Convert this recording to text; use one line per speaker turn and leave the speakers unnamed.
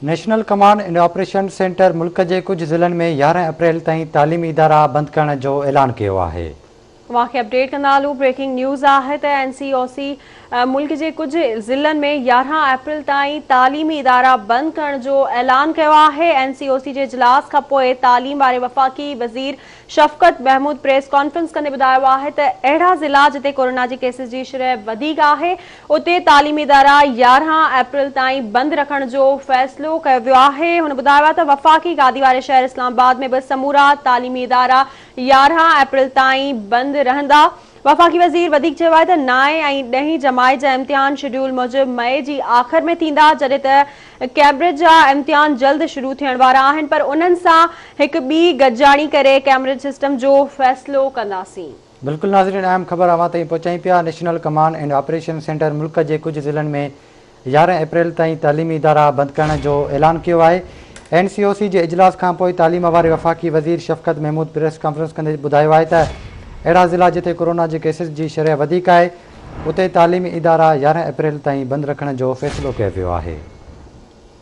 National command and operation centre ملڪ جي ڪجهه ضلعن ۾ 11 اپريل تائين تعليمي ادارا بند ڪرڻ جو اعلان ڪيو آهي.
اوهان کي اپڊيٽ ڪندا هلون بريڪنگ نيوز آهي ته اين سي او سي ملڪ جي ڪجهه ضلعن ۾ 11 اپريل تائين تعليمي ادارا بند ڪرڻ جو اعلان ڪيو آهي. اين سي او سي جي اجلاس کانپوء تعليم واري وفاقي وزير شفقت محمود پريس ڪانفرنس ڪندي ٻڌايو آهي ته اهڙا ضلعا جتي ڪورونا جي ڪيسز جي شرح وڌيڪ آهي اتي تعليمي ادارا 11 اپريل تائين بند رکڻ جو فيصلو ڪيو ويو آهي. هن ٻڌايو آهي ته وفاقي گادي واري شهر اسلام آباد ۾ به سمورا تعليمي ادارا 11 اپريل تائين بند رهندا. وفاقي وزير وڌيڪ چيو آهي ته نائين ۽ ڏهين جماعت جا امتحان شيڊيول موجب مئي جي آخر ۾ ٿيندا جڏهن ته ڪيمبرج جا امتحان جلد شروع ٿيڻ وارا آهن پر انهن سان هڪ ٻي گڏجاڻي ڪري ڪيمبرج سسٽم جو فيصلو ڪنداسين.
بلڪل ناظرين اهم خبر اوهان تائين پهچايون پيا national command and operation centre ملڪ جي ڪجهه ضلعن ۾ 11 اپريل تائين تعليمي ادارا بند ڪرڻ جو اعلان ڪيو آهي. اين سي او سي جي اجلاس کانپوء تعليم واري وفاقي وزير شفقت محمود پريس ڪانفرنس ڪندي ٻڌايو آهي ته اهڙا ضلعا جتي ڪورونا جي ڪيسز جي شرح وڌيڪ آهي اتي تعليمي ادارا 11 اپريل تائين بند رکڻ جو فيصلو ڪيو ويو آهي.